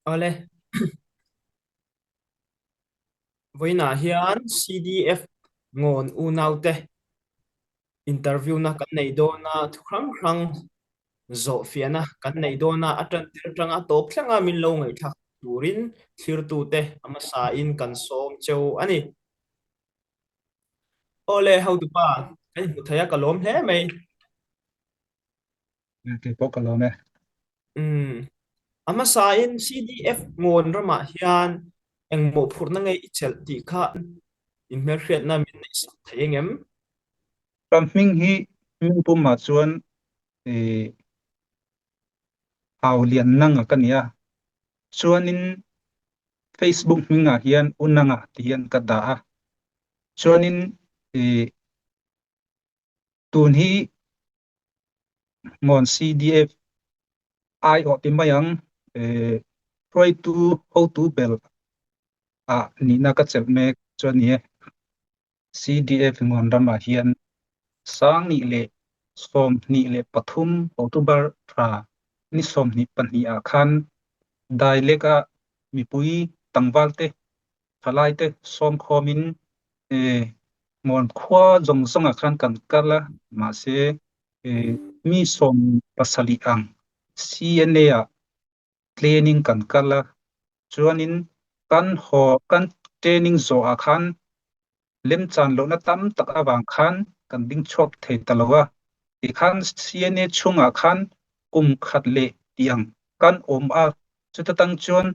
Awle. Vawiinah hian CDF Ngawn unaute interview na kan nei dawn a, thu hrang hrang zawh fiahna kan nei dawn a, a tantir atanga a tawp thleng a min lo ngaihthlak turin thlirtute a hmasain kan sawm cheu a ni. Awle hotupa, kan inhmu thei a, ka lawm hle mai. Kei pawh ka lawm e. Umm. A hmasain CDF ngawn ramah hian eng mawhphurhna nge i chelh tih kha inhmelhriatna min neih sak thei engem? Ka hming hi hming pumah chuan ih Hau Lian Nanga ka ni a, chuanin Facebook hmingah hian U Nanga ti hian ka dah a, chuanin ih tun hi Ngawn CDF aiawh ti mai ang hruaitu hotu ber ah nihna ka chelh mek chu a ni e. CDF Ngawn ramah hian 2023 October thla ni 22 ah khan Dailek ah mipui tlangval te thalai te sawm khawmin Ngawn khua zawng zawngah khan kan kal a, mahse mi 70 ang CNA ah training kan kal a, chuanin kan haw kan training zawhah khan lemchan lohna tam tak avang khan kan ding chhuak thei ta lo a, tikhan CNA chhungah khan kum khat leh tiang kan awm a, chuta tang chuan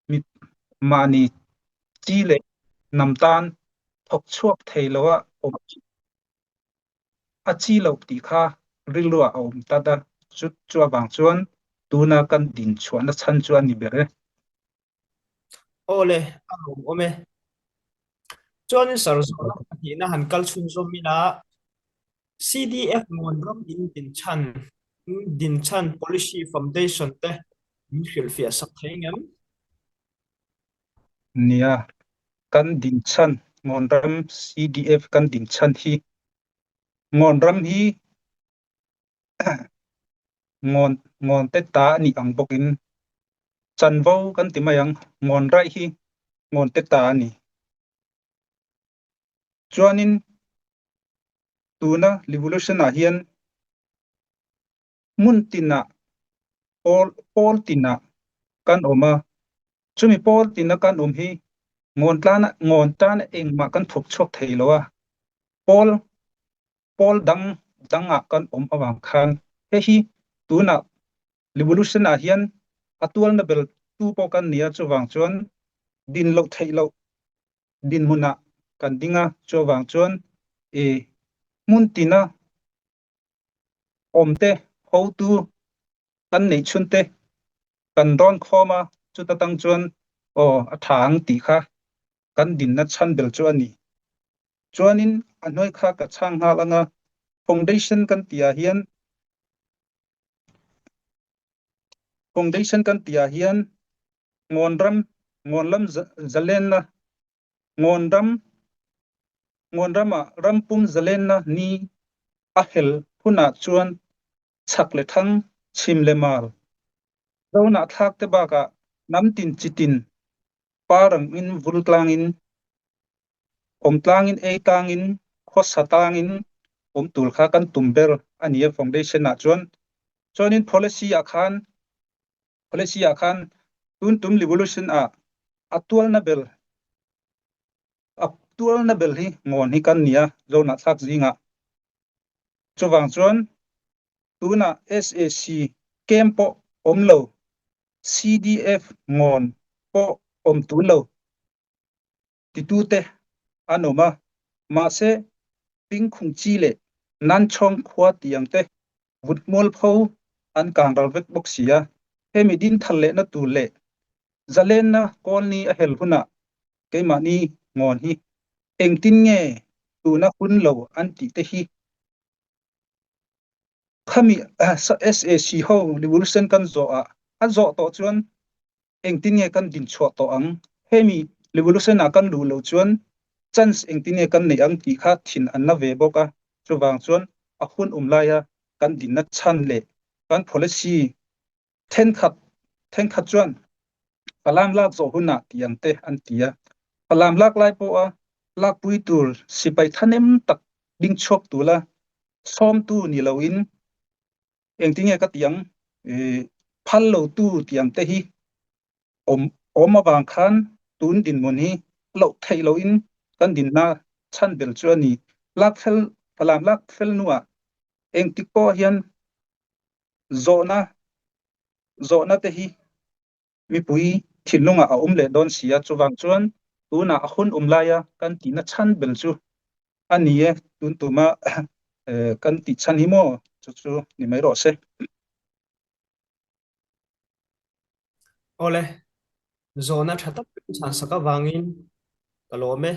mi mahni chi leh hnam tan thawk chhuak thei lo a awm a chi loh tih kha rilruah a awm tat a, chu chu avang chuan tuna kan din chhuahna chhan chu a ni ber e. Aw le, a lawm awm e. Chuanin Sarzawna pahnihna han kal chhunzawm ila CDF Muanram in dinchhan dinchhan Policy Foundation te min hrilhfiah sak thei ngem? Nia, kan dinchhan Muanram CDF kan dinchhan hi Muanram hi ngawn ngawn te ta a nih ang bawkin chanvo kan ti mai ang, ngawn raih hi ngawn te ta a ni. Chuanin tuna revolution ah hian hmun tinah pawl pawl tinah kan awm a, chumi pawl tina kan awm hi ngawn tlana ngawn tana engmah kan thawk chhuak thei lo a, pawl pawl dang dangah kan awm avang khan hei hi tunah revolution ah hian a tualna bel tu pawh kan ni a, chuvang chuan din loh theih loh dinhmunah kan ding a, chuvang chuan i hmun tina awmte hotu kan neih chhunte kan rawn khawm a, chuta tang chuan aw a tha ang tih kha kan dinna chhan bel chu a ni. Chuanin a hnuai kha ka chhang nghal ang a, foundation kan tihah hian foundation kan tihah hian Ngawn ram, ngawn lam zalenna, ngawn ram, ngawn ramah ram pum zalenna ni a hel hunah chuan chhak le thang, chhim le mal, zonah thlak te bakah hnam tin chi tin pa rangin vul tlangin, awm tlangin ei tlangin, khawsa tlangin awm tur kha kan tum ber a ni a foundation ah chuan. Chuanin policy ah khan Policy ah khan tun tum revolution ah a tualna bel a tualna bel hi ngawn hi kan ni a zonah thlak zingah. Chuvang chuan tunah SAC camp pawh awm lo, CDF ngawn pawh awm tul lo titute an awm a, mahse Pingkhung chi leh Nanchawng khua tih ang te vut mualpho an kang ral vek bawk si a, hemi din thal lehna tur leh zalenna kawlni a hel hunah keimahni ngawn hi engtin nge tuna hun lo an tih te hi khami SAC ho revolution kan zawh ah a zawh tawh chuan engtin nge kan din chhuah tawh ang, hemi revolution ah kan luh loh chuan chance engtin nge kan neih ang tih kha thin an la ve bawk a, chuvang chuan a hun um laia kan dinna chhan leh kan policy thenkhat Thenkhat chuan Falam lak zawh hunah tih ang te an ti a. Falam lak lai pawha lakpui tur sipai thahnem tak ding chhuak tula sawmtu ni loin engtinge ka tih ang phal lotu tih ang te hi awm awm avang khan tun dinhmun hi loh theih loin kan dinna chhan bel chu a ni. Lak fel Falam lak fel hnuah engtik pawh hian zawhna zawhna te hi mipui thinlungah a awm leh dawn si a, chuvang chuan tunah a hun awm laia kan tihna chhan bel chu a ni e, tun tuma kan tih chhan hi maw chu chu ni mai rawh se. Awle, zawhna tha tak kan chhan sak avangin ka lawm e.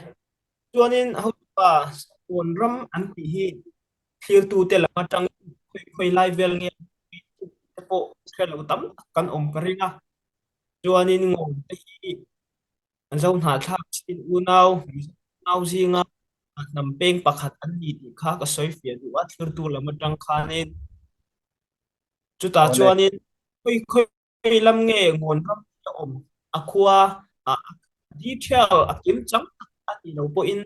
Chuanin hotupa Kawn ram an tih hi thlirtute lam atangin khawi khawi lai vel nge te pawh hre lo tam tak kan awm ka ring a. Chuanin Ngawn te hi Zo hnahthlak chin unau, Mizo unau zinga hnam peng pakhat an ni tih kha ka sawi fiah duh a thlirtu lam atang khanin. Chutah chuanin khawi khawi lam nge Ngawn ram hi a awm a khua a detail a kim chang tak a nih lo pawhin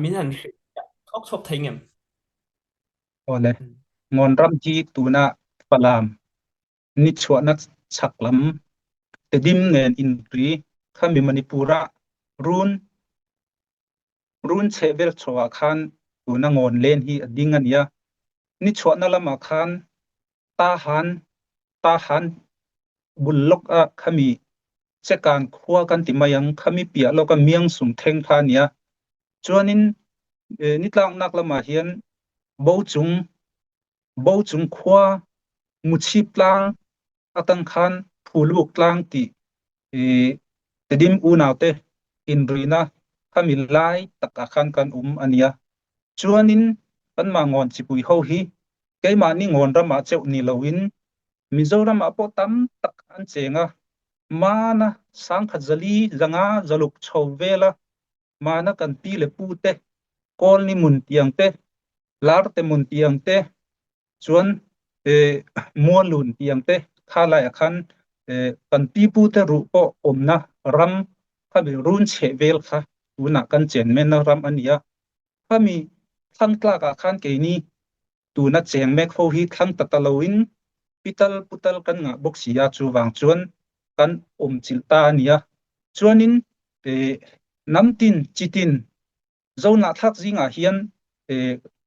min han hrilh thawk thawk thei ngem. Awle, Ngawn ram hi tuna Falam ni chhuahna chhak lam Tedim nen inri khami Manipur-a run Run chheh vel chhoah khan tuna ngawn len hi a ding a nia. Ni chhuahna lamah khan Tahan Tahan bul lawk a khami Chekan khua kan ti mai ang khami piah lawk a Miang sum theng kha a nia. Chuanin ni tlaknak lamah hian Bochung Bochung khua Muchhip tlang atang khan Phuluk tlang tih Tedim unaute inrina khami lai takah khan kan awm a nia. Chuanin kanmah ngawn chipui ho hi keimahni ngawn ramah cheuh ni loin Mizoramah pawh tam tak an cheng a, mana sangkhat zali zanga zaluk chho vela mana kan pi leh pu te, Kawlni mun tiang te, Larte mun tiang te, chuan Mualun tiang te kha laiah khan kan pi pu te ruh pawh awmna ram khami run chheh vel kha tunah kan chen menna ram a ni a. Khami thlang tlakah khan keini tuna cheng mek ho hi thlang ta ta loin pital putal kan ngah bawk si a, chuvang chuan kan awm chilh ta a ni a. Chuanin hnam tin chi tin Zonahthlak zingah hian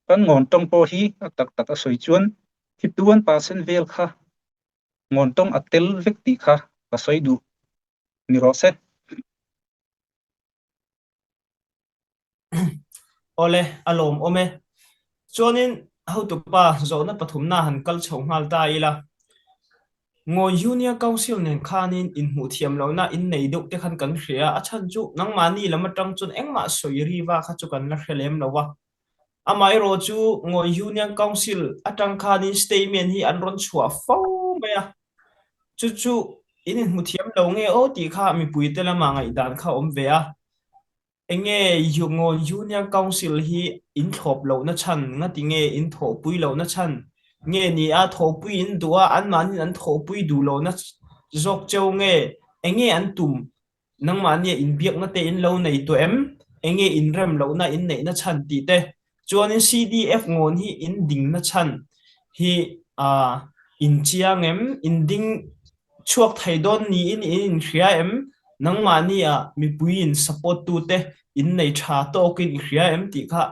kan ngawn tawng pawh hi a tak tak a sawi chuan 51% vel kha ngawn tawng a tel vek tih kha ka sawi duh ni rawh se. Awle, a lawmawm e. Chuanin hotupa zawhna pathumna han kal chho nghal ta ila. Ngawi Junior Council nen khanin inhmuh thiam lohna in nei deuh te khan kan hria a, a chhan chu nangmahni lam atang chuan engmah sawi riva kha chu kan la hre lem lo a. Amaherawh chu Ngawi Union Council atang khanin statement hi an rawn chhuah fo mai a, chu chu in inhmu thiam lo nge aw tih kha mipuite lama ngaihdan kha a awm ve a. Enge Yungon Union Council hi in thlawp lohna chhan, ngati nge in thawhpui lohna chhan? Nge ni a thawhpui in duh a, anmahniin an thawhpui duh lohna zawk cheu nge? Enge an tum? Nangmahnia inbiakna te in lo nei tawh em? Enge inrem lohna in neihna chhan tih te? Chuanin CDF ngawn hi in dingna chhan hi in chiang em? In ding chhuak thei dawn niin in inhria em? Nangmahni ah mipui in support tu te in nei tha tawkin i hria em tih kha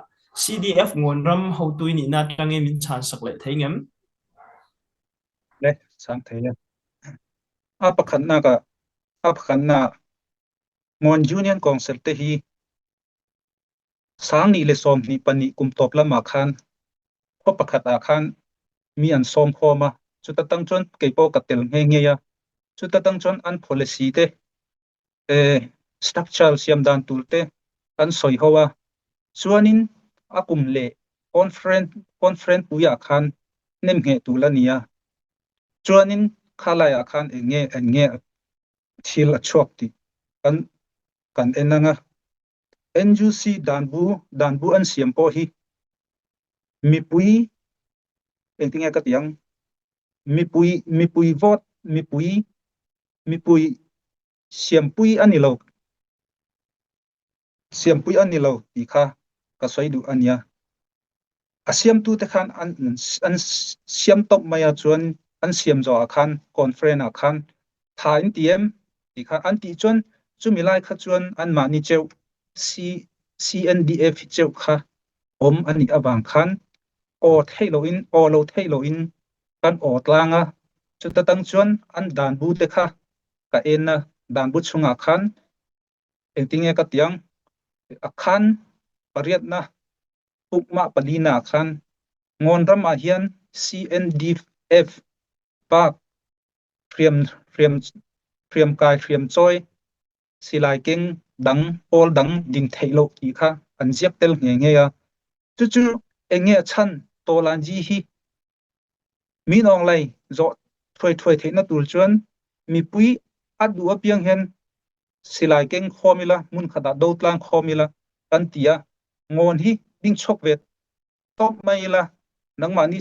CDF ngawn ram hotu i nihna atangin min chhan sak leh thei ngem? Le, chhang thei e. A pakhatnak ah, a pakhatnak Ngawn Union Council te hi Sangni leh 22 kum tawp lamah khan khaw pakhat ah khan mi an sawm khawm a, chuta tang chuan kei pawh ka tel nghe nghe a, chuta tang chuan an policy te eh structure siam dan tur te an sawi ho a, chuanin a kum leh conference conference puiah khan nem ngheh tur a ni a, chuanin khalaiah khan eng nge eng nge thil a chhuak tih kan kan en ang a. NUC danbu danbu an siam pawh hi mipui engtinge ka ti ang? Mipui mipui vote mipui mipui siampui a ni lo siampui a ni lo tih kha ka sawi duh a nia. A siamtute khan an an siam tawp mai a chuan an siam zawhah khan conference ah khan tha in ti em tih kha an tih chuan chumi lai kha chuan anmahni cheuh C CNDF hi cheuh kha awm a nih avang khan aw theih loin aw lo theih loin kan aw tlang a, chuta tang chuan an dan bu te kha ka en a, dan bu chungah khan engtinge ka tiang a khan pariatna pukmah palina ah khan ngawn ram ah hian CNDF bak hriam hriam hriam kai hriam chawi silai keng dang pawl dang ding theih loh tih kha an ziak tel nghe nghe a. Chu chu eng nge a chhan Tawlanji hi min awng lai zawh thuai thuai theihna tur chuan mipui a duh apiang hian silai keng khawm ila hmun khatah do tlang khawm ila kan ti a, ngawn hi ding chhuak ve tawp mai ila nangmahni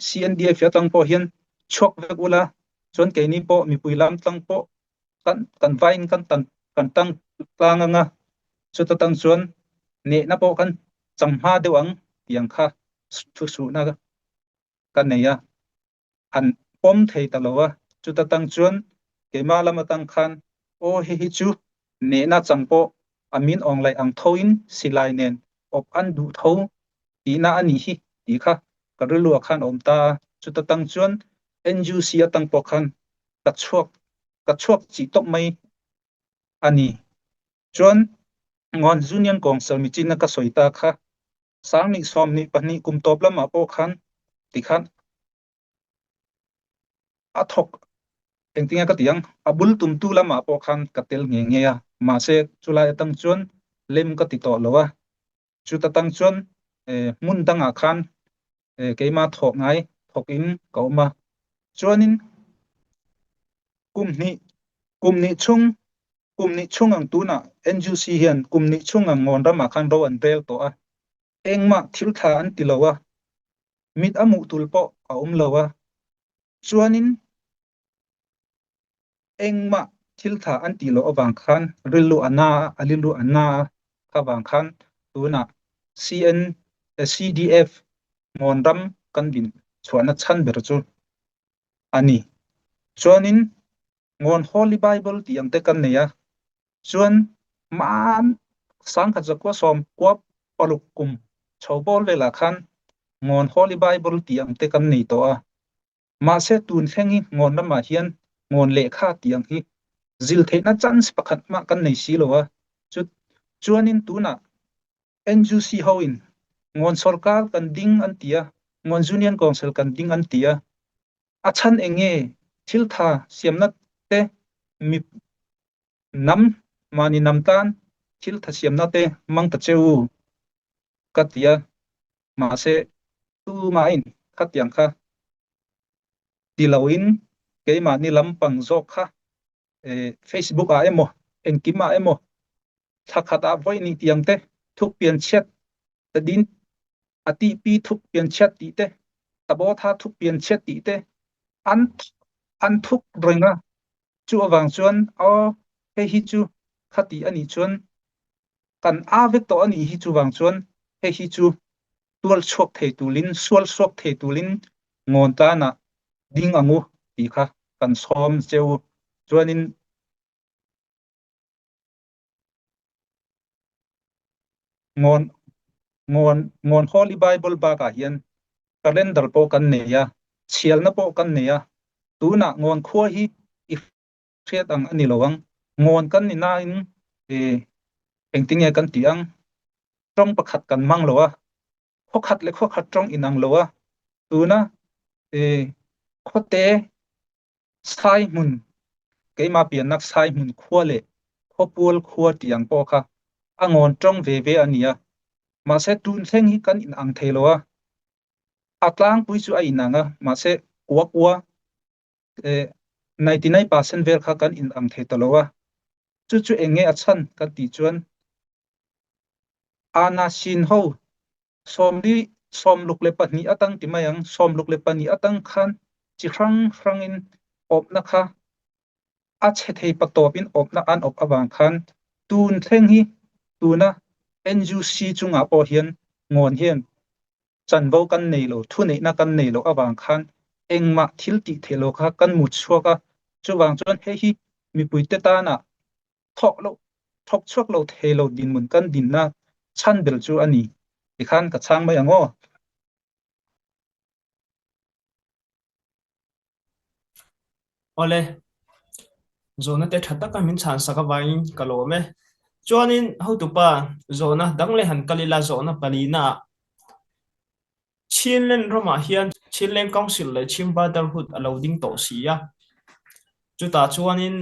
CNDF atang pawh hian chhuak vek ula chuan keini pawh mipui lam tlang pawh kan kan vaiin kan tan kan tang tlang anga chuta tang chuan nehna pawh kan chang hma deuh ang tiang kha thu suhna ka nei a. an pawm thei ta lo a, chuta tang chuan keimah lam atang khan aw hei hi chu nehna chang pawh a min awng laih ang thoin silai nen awp an duh tho tihna a nih hi tih kha ka rilru ah khan a awm ta a, chuta tang chuan NUC atang pawh khan ka chhuak ka chhuak chih tawp mai a ni. Chuan Ngawn Union Council michina ka sawi ta kha Sangni 22 kum tawp lamah pawh khan tikhan a thawk engtinge ka ti ang a bul tumtu lamah pawh khan ka tel nghe nghe a mahse chulai atang chuan lem ka ti tawh lo a chuta tang chuan hmun dangah khan keima thawk ngai thawk in ka awm a chuanin kum hnih kum hnih chhung Kum hnih chhung ang tunah NUC hian kum hnih chhung ang ngawn ramah khan ro an rel tawh a, engmah thil tha an ti lo a, mit a muh tul pawh a awm lo a, chuanin engmah thil tha an tih loh avang khan rilru a na a, a rilru a na a, kha vang khan tunah CN CDF ngawn ram kan din chhuahna chhan ber chu a ni. Chuanin Ngawn Holy Bible tih ang te kan nei a, chuan man 1960 kum chho bawr velah khan Ngawn Holy Bible tih ang te kan nei tawh a. Mahse tun thleng hi ngawn lamah hian ngawn lehkha tih ang hi zil theihna chance pakhat mah kan nei si lo a. Chu chuanin tunah NUC hoin ngawn sorkar kan ding an ti a, ngawn Union Council kan ding an ti a, A chhan eng nge thil tha siamna te mi nam mahni nam tan thil tha siamna te hmang ta che u ka ti a, mahse tumahin khatiang kha ti loin keimahni lampang zawk kha Facebook ah emaw engkim ah emaw thla khat ah vawi ni tiang te thuk pian chhiat ta din a tih pi thuk pian chhiat tih te tabawtha thuk pian chhiat tih te an an thuk reng a chu awang chuan aw hei hi chu khati ani chuan kan a vek tawh ani hi chuwang chuan hei hi chu tual chhuak thei tulin sual suak thei tulin ngawn tana ding angu tih kha kan sawm cheu chuanin Ngawn ngawn ngawn Holy Bible bakah hian calendar pawh kan nei a, chhialna pawh kan nei a. Tunah ngawn khua hi i hriat ang a ni lo ang. Ngawn kan ni nain engtinge kan tih ang? Tawng pakhat kan hmang lo a, khaw khat leh khaw khat tawng inang lo a. Tuna khawte Sai hmun, keimah piannak sai hmun khua leh khawpual khua tih ang pawh kha a ngawn tawng ve ve a ni a. Mahse tun thleng hi kan inang thei lo a, a tlangpui chu a inang a, mahse kua kua 99% vel kha kan inang thei ta lo a. Chu chu eng nge a chhan kan tih chuan Ana sin ho 42 atang ti mai ang, 62 atang khan. chi hrang hrangin awpna kha a chhe thei patawpin awpna an awp avang khan tun thleng hi tuna NUC chungah pawh hian ngawn hian chanvo kan nei lo, thuneihna kan nei loh avang khan engmah thil tih theih lo kha kan mut chhuak a, chuvang chuan hei hi mipuite tana thawk loh, thawk chhuak lo thei lo dinhmun kan dinna chhan bel chu a ni tikhan ka chhang mai ang aw. Awle, zawhna te tha taka min chhan sak avangin ka lawm e. Chuanin hotupa zawhna dang leh han kal ila zawhna palina ah Chinland ramah hian Chinland Council leh Chin Brotherhood a lo ding tawh si a. Chutah chuanin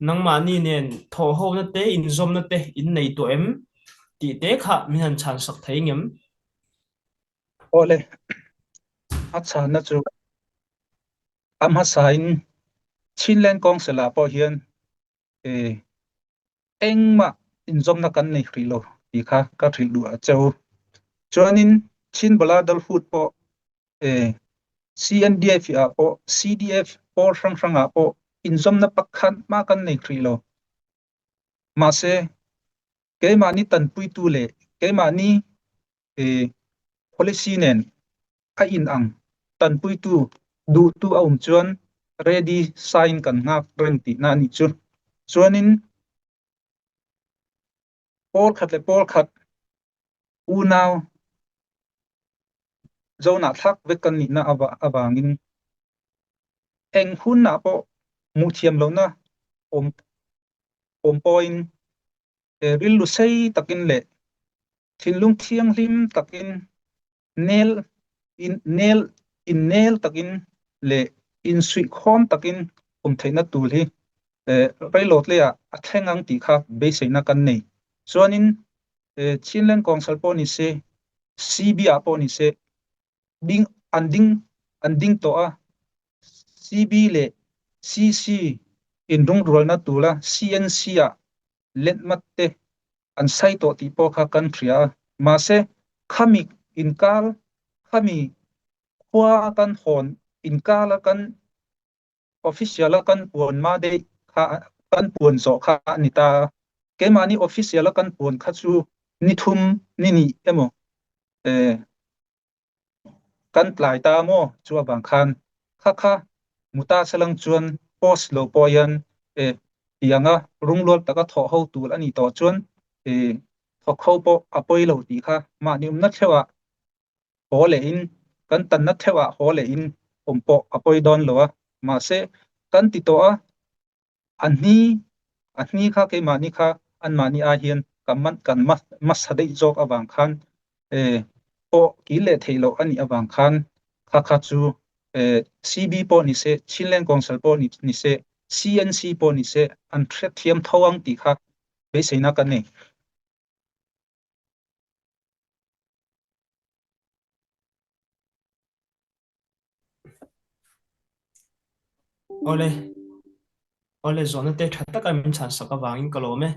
nangmahni nen thawhhona te inzawmna te in nei tawh em tih te kha min han chhan sak thei ngem? Awle, a chhanna chu a hmasain Chinland Council ah pawh hian engmah inzawmna kan nei hrih lo tih kha ka hrilh duh a che u. Chuanin Chin Brotherhood pawh CNDF ah pawh CDF pawl hrang hrang ah pawh inzawmna pakhat mah kan nei hrih lo. Mahse, keimahni tanpuitu leh keimahni policy nen a in ang tanpuitu duhtu a awm chuan ready sign kan nghak reng tihna a nih chu. Chuanin pawl khat leh pawl khat unau zonah thlak vek kan nihna avangin eng hunah pawh hmuh thiam lohna awm awm pawhin rilru sei takin leh thinlung thianghlim takin nel in nel in nel takin leh insuihkhawm takin awm theihna tur hi reilawt leiah a thleng ang tih kha beiseina kan nei. Chuanin Chinland Council pawh ni se, CB ah pawh ni se, ding an ding an ding tawh a, CB leh CC inrungrualna tura CNC ah letmat te an sai tawh tih pawh kha kan hria a, mahse khami inkar khami khua kan hawn inkara kan official a kan puan ma dei kha kan puan zawh kha a ni ta a, keimahni official a kan puan kha chu ni thum ni nih emaw eh Kan tlai ta maw chu avang khan kha kha muta salang chuan post lo pawh hian e tianga runglual taka thawh ho tur a nih tawh chuan e thawk ho pawh a pawi lo tih kha mahni awmna theuhah haw leh in kan tanna theuhah haw leh in awm pawh a pawi dawn lo a mahse kan ti tawh a A hni, a hni kha keimahni kha anmahni ai hian ka man kan hmasa daih zawk avang khan eh pawh kil leh theih loh a nih avang khan kha kha chu eh CB pawh ni se, Chinland Council pawh ni ni se, CNC pawh ni se an hrethiam tho ang tih kha beiseina ka nei. Awle, awle zawhna te tha taka min chhan sak avangin ka lawm e.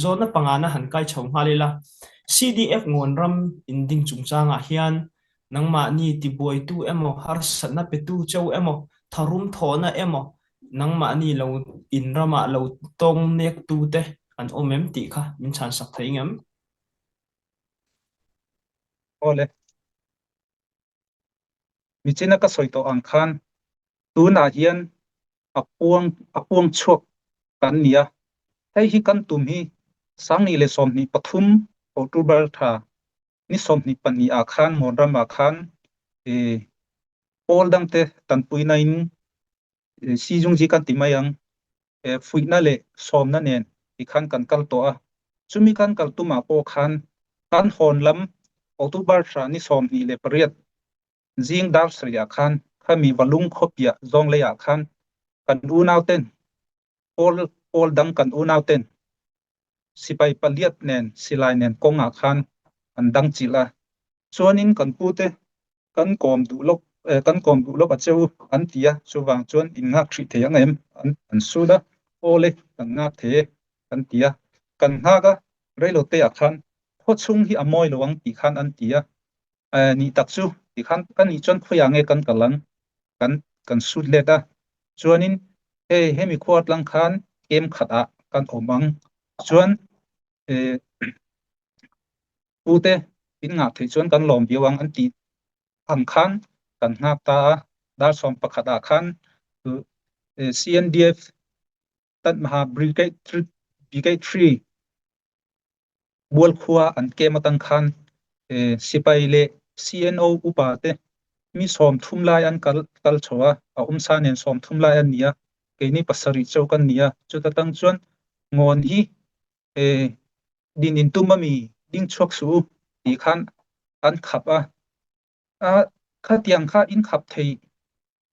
Zawhna pangana han kai chho nghal ila, CDF ngawn ram inding chungchangah hian nangmahni tibuaitu emaw, harsatna petu cheu emaw, tharum thawhna emaw, nangmahni lo in ramah lo tawng nektu te an awm em tih kha min chhan sak thei ngem? Awle. Michina ka sawi tawh ang khan tunah hian a puang a puang chhuak kan ni a, hei hi kan tum hi 2023 October tha ni 22 ah khan Mawnram ah khan pawl dangte tanpuina in Sizungzi kan ti mai ang fuihna leh sawmna nen tikhan kan kal tawh a, chumi kan kal tumah pawh khan kan hawn lam October thla ni 28 zing dar sarih khan khami Valung khawpiah zawng leiah khan kan unauten pawl pawl dang kan unauten sipai paliat nen silai nen kawngah khan an dang chilh a, chuanin kan pute kan kawm duh lawk kan kawm duh lawk a che u an ti a, chuvang chuan in nghak hrih thei ang em an an sut a, aw le kan nghak thei e kan ti a, kan nghak a reilote ah khan khaw chhung hi a mawi lo ang tih khan an ti a, nih tak chu tikhan ka nih chuan khawiah nge kan kal ang kan. kan sut let a. Chuanin hei hemi khua tlang khan kem khatah kan awm ang. Chuan pute in ngah theih chuan kan lawm viau ang an tih ang khan kan nghak ta a. Dar 11 ah khan CNDF Tanhma Brigade 3 Mualkhua an kem atang khan sipai leh CNO upa te mi 30 lai an kal kal chho a, a awmsa nen 30 lai an ni a, keini 7 chauh kan ni a. Chuta tang chuan ngawn hi din in tum ami ding chhuak suh u tih khan an khap a, khatiang kha in khap thei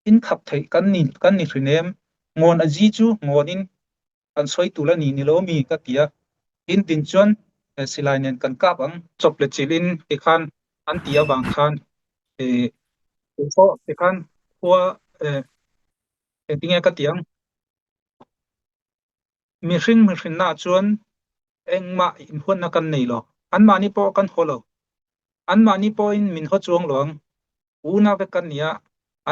in khap theih kan ni kan ni hrin em? Ngawn a zi chu ngawn in kan sawi tul a ni ni lo mi ka ti a. In din chuan silai nen kan kap ang. Chawp leh chilh in tikhan an ti avang khan keipawh tikhan khua engtinge ka ti ang? Mihring mihrinna ah chuan engmah inhuatna kan nei lo. Anmahni pawh kan haw lo. Anmahni pawhin min haw chuang lo ang. Unau vek kan ni a,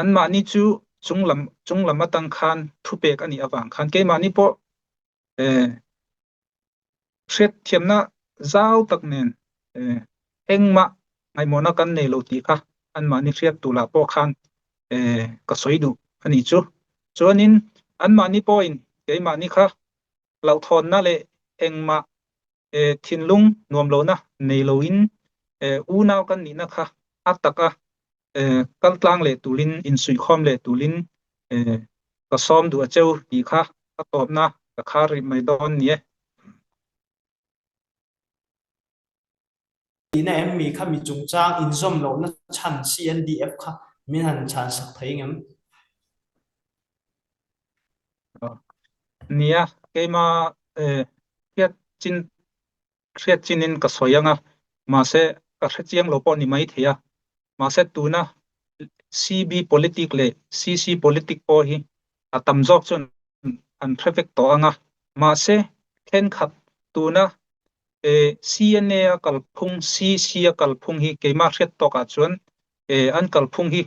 anmahni chu chunglam chunglam atang khan thupek a nih avang khan keimahni pawh eh hriatthiamna zau tak nen eh engmah ngaihmawhna kan nei lo tih kha anmahni hriat tulah pawh khan eh ka sawi duh a nih chu. Chuanin anmahni pawhin keimahni kha hlauhthawnna leh engmah thinlung nuam lohna nei loin unau kan nihna kha a taka kal tlang leh tulin insuihkhawm leh tulin ka sawm duh a cheu tih kha a tawpna ka khar rih mai dawn ni e. Tihna em mi kha mi chungchang inzawm lohna chhan CNDF kha min han chhan sak thei ngem? Nia, keima hriat chin hriat chinin ka sawi ang a, mahse ka hre chiang lo pawh ni mai thei a. Mahse tuna CB politic leh CC politic pawh hi a tam zawk chuan an hre vek tawh ang a. Mahse thenkhat tuna CNA a kalphung, CC a kalphung hi keima hriat tawkah chuan an kalphung hi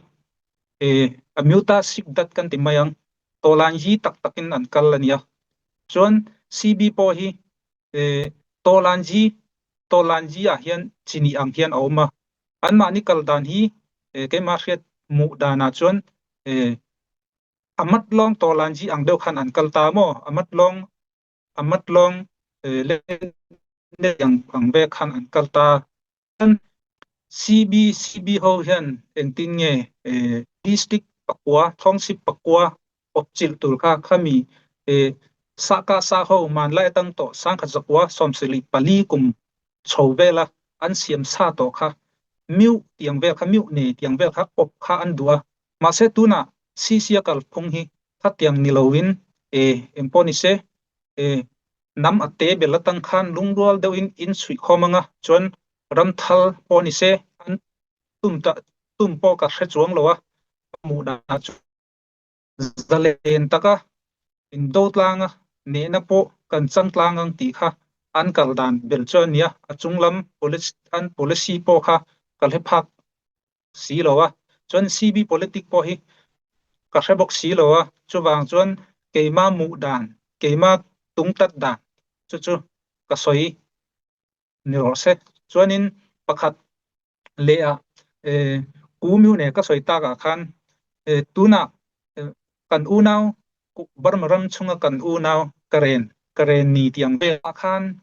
a muta sik dat kan ti mai ang. Tawlan hi tak takin an kal a nia. Chuan CB pawh hi tawlan ji tawlan ji ah hian chini ang hian a awm a. Anmahni kal dan hi keimah hriat hmuh danah chuan a mat lawng tawlan ji ang deuh khan an kal ta maw? A mat lawng a mat lawng le ang ang ve khan an kal ta. CB CB ho hian engtin nge district pakua township pakua awpchilh tur kha khami sahka sa ho manlai atang tawh 1974 kum chho vela an siam sa tawh kha miu tiang vel kha miu nei tiang vel kha awp kha an duh a. Mahse tunah CC a kalphung hi khatiang ni loin engpawh ni se Hnam a te bel atang khan lungrual deuhin in chhuihkhawm anga chuan ramthal pawh ni se an tum ta tum pawh ka hre chuang lo a, ka hmuh danah chuan zalen taka indo tlanga nehna pawh kan chang tlang ang tih kha an kal dan bel chu a nia, a chunglam an policy pawh kha ka hre phak si lo a, chuan CB politic pawh hi ka hre bawk si lo a, chuvang chuan keima muh dan, keima tung tlat dan chu chu ka sawi ni rawh se. Chuanin pakhat leh ah Ku Myu nen ka sawi tak ah khan tunah kan unau Burma ram chhunga kan unau Karen, Karen ni tih ang vel ah khan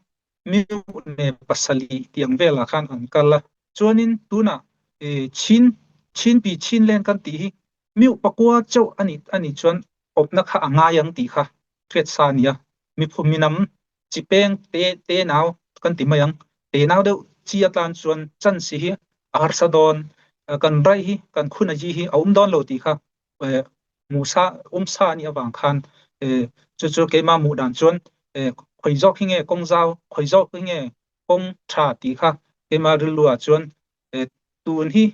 Myu ne pasali tih ang vel ah khan an kal a. Chuanin tunah Chin, Chinpi Chinlen kan tih hi Myu pakua chauh a nih a nih chuan awpna kha a ngai ang tih kha hriat sa a ni a. Miphun minam chi peng te te nau kan ti mai ang. Te nau deuh chi atan chuan chance hi a harsa dawn, kan rai hi kan khun a ji hi a awm dawn lo tih kha hmuh sa awm sa a nih avang khan chu chu keimah hmuh dan chuan khawi zawk hi nge kawng zau khawi zawk hi nge kawng tha tih kha keimah rilru ah chuan tun hi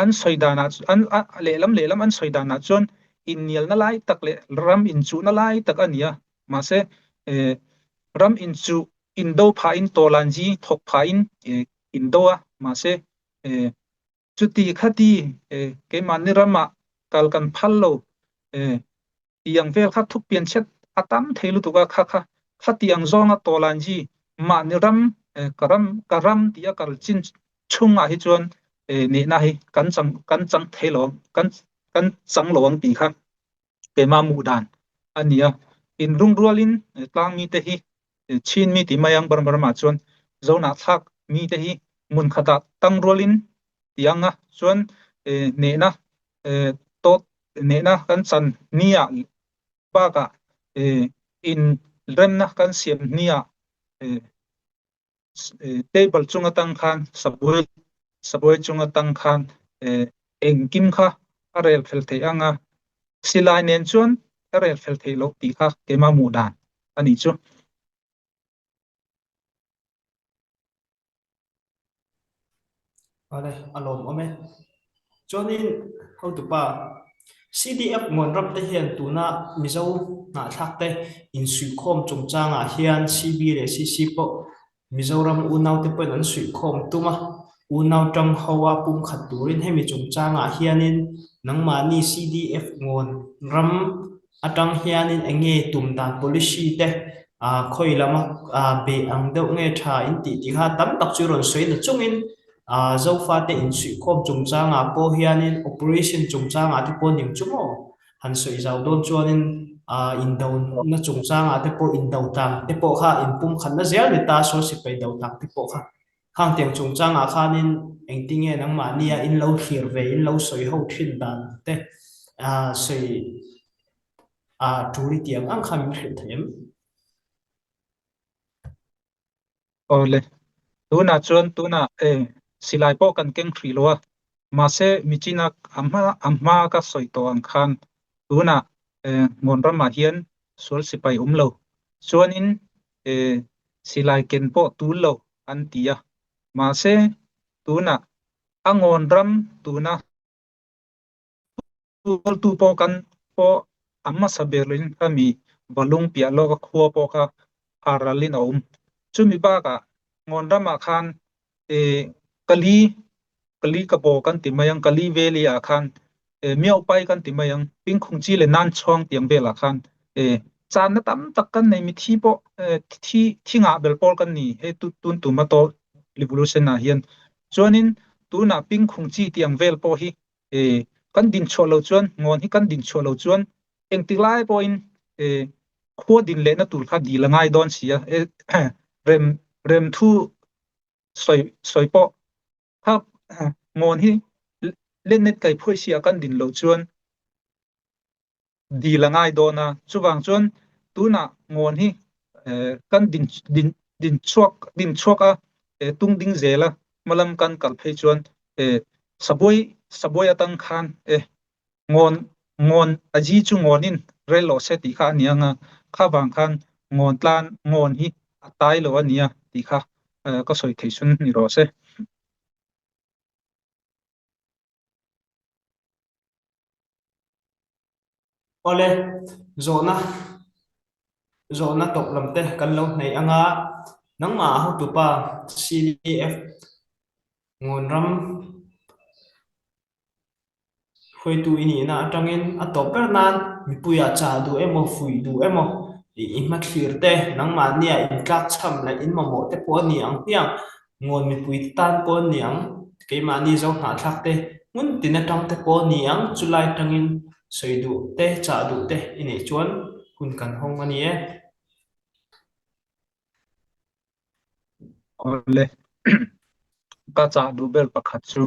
an sawi danah an lehlam lehlam an sawi danah chuan innialna lai tak leh ram inchuhna lai tak a ni a mahse ram inchuh indo phahin tawlanji thawk phahin indo a mahse Chuti khati keimahni ramah Kal kan phal lo tiang vel kha thup pian chhiat a tam thei lutuk a kha kha khatiang zawnga tawlanji mahni ram ka ram ka ram ti a kal chin chungah hi chuan nihna hi kan chang kan chang thei lo kan kan chang lo ang tih kha keimah hmuh dan a ni a. Inrungrualin tlangmi te hi Chin mi ti mai ang Burma ramah chuan Zohnahthlak mi te hi hmun khatah tangrualin ti ang a, chuan hnehna tawt hnehna kan chan nia bakah inremna kan siam nia table chung atang khan sabuai sabuai chung atang khan engkim kha a rel fel theih ang a, silai nen chuan a rel fel theih loh tih kha keimah hmuh dan a nih chu. Awle, a lawmawm e. Chuanin hotupa, CDF Muanram te hian tuna Mizo hnahthlak te insuihkhawm chungchangah hian CB leh CC pawh Mizoram unaute pawhin an suihkhawm tum a, unau tang ho a pumkhat turin hemi chungchangah hianin nangmahni CDF Muanram atang hianin eng nge tum dan policy te khawi lama beh ang deuh nge tha in tih tih kha tam tak chu rawn sawi na chungin Zofate insuihkhawm chungchangah pawh hianin operation chungchangah te pawh ning chu maw han sawi zau dawn chuanin indona chungchangah te pawh indo tlang te pawh kha inpumkhatna zel ni ta saw sipai do tlang te pawh kha Khang tiang chungchangah khanin engtinge nangmahnia in lo thlir ve, in lo sawi ho thin dan te sawi tul i tiang ang kha min hrilh thei em? Awle, tunah chuan tunah e silai pawh kan keng hrih lo a, mahse michina a hma a hma ka sawi tawh ang khan tunah e ngawn ramah hian sual sipai awm lo chuanin e silai ken pawh tul lo an ti a, mahse tunah a ngawn ram tuna tualtu pawh kan pawh a hmasa berin khami Valung piah lawka khua pawh kha a ralin a awm. Chumi bakah ngawn ramah khan e Kali Kali ka baw kan ti mai ang, Kali Valley ah khan Miau pai kan ti mai ang, Pingkhung chi leh Nan Chhuang tiang velah khan channa tam tak kan nei, mithi pawh thi thi ngah bel pawl kan ni hei tun tuma to revolution ah hian. Chuanin tunah Pingkhung chi tiang vel pawh hi kan din chhuah lo chuan ngawn hi kan din chhuah lo chuan engtik lai pawhin khua din lehna tur kha dil a ngai dawn si a, rem rem thu sawi sawi pawh Kha ngawn hi lennet kai phuai si a kan din loh chuan dil a ngai dawn a, chuvang chuan tunah ngawn hi kan din din din chhuak din chhuak a tung ding zel a hmalam kan kal phei chuan sabuai sabuai atang khan e Ngawn ngawn a zi chu ngawnin rel lo se tih kha a ni ang a, kha vang khan ngawn tlan ngawn hi a tai lo a nia tih kha ka sawi thei sun ni rawh se. Awle, zawhna zawhna tawp lam te kan lo hnaih ang a, nangmah hotupa CDF ngawn ram Hruaitu i nihna atangin a tawp ber nan mipuiah chah duh emaw, fuih duh emaw i hmathlir te, nangmahnia intlakchham leh inmamawh te pawh a ni ang hmiang, ngawn mipui te tan pawh a ni ang, keimahni zo hnahthlak te hmun tin atang te pawh a ni ang, chulai atangin sawi duh te, chah duh te i neih chuan hun kan hawng a ni e. Awle, ka chah duh ber pakhat chu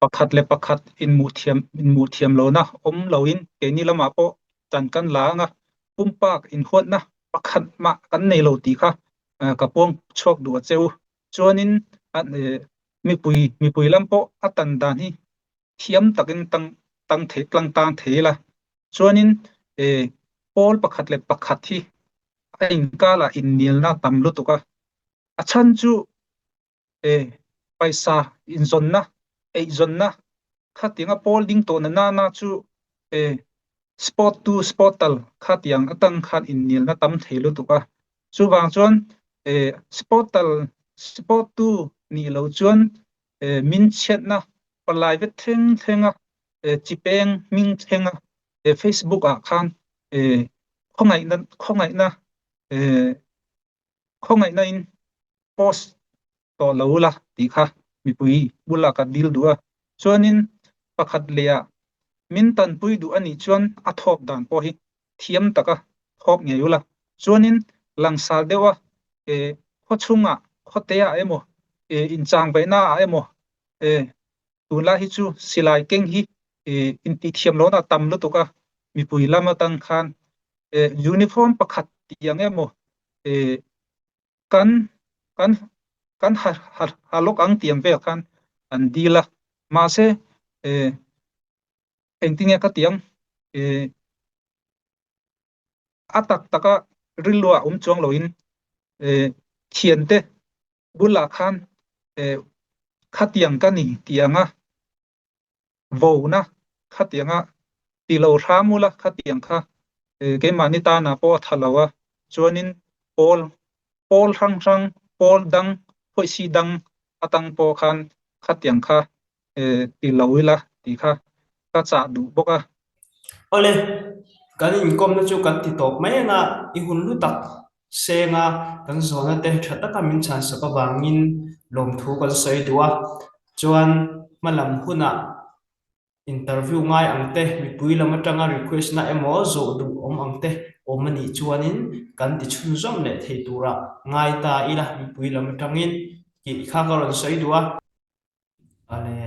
Pakhat leh pakhat inhmuh thiam inhmuh thiam lohna awm loin keini lamah pawh tan kan la ang a, pumpak inhuatna pakhat mah kan nei lo tih kha ka puang chhuak duh a che u. Chuanin mipui mipui lam pawh a tan dan hi thiam takin tang tang thei tlang tang thei ila. Chuanin pawl pakhat leh pakhat hi a inkalah innialna tam lutuk a, a chhan chu E, paisa inzawnna, eizawnna, khatianga pawl ding tawhna nana chu e, sport to sport tal khatiang atang khan innialna tam thei lutuk a. Chuvang chuan e, sport tal sport tu nih lo chuan e, min chhiatna palai vet thleng thleng a. Chi peng hming thlenga Facebook ah khan khawngaihna khawngaihna khawngaihna in post tawh lo la tih kha mipui bulah ka dil duh a. Chuanin pakhat leh ah min tanpui duh a nih chuan a thawk dan pawh hi thiam taka thawk ngei ula. Chuanin langsar deuh a khaw chhungah khawte ah emaw inchang vaihna ah emaw tunlai hi chu silai keng hi intihthiam lohna a tam lutuk a, mipui lam atang khan uniform pakhat tih ang emaw kan kan kan ha ha ha lawk ang tih ang vel khan an dil a, mahse engtinge ka tih ang a tak taka rilru ah awm chuang loin thiante bulah khan khatiang ka ni tih anga vona khatianga ti lo hram ula khatiang kha keimahni tanah pawh a tha lo a, chuanin pawl pawl hrang hrang pawl dang pawisi dang atang pawh khan khatiang kha ti lo ila tih kha ka chah duh bawk a. Awle, kan inkawmna chu kan ti tawp mai ang a, i hun lu tak senga kan zawhna te tha taka min chhansak avangin lawmthu kan sawi duh a, chuan hmalam hunah interview ngai ang te, mipui lam atanga request na emaw zawh duh awm ang te awm a nih chuanin kan ti chhunzawm leh thei tura ngai ta ila mipui lam atangin tih kha ka rawn sawi duh a. Ale.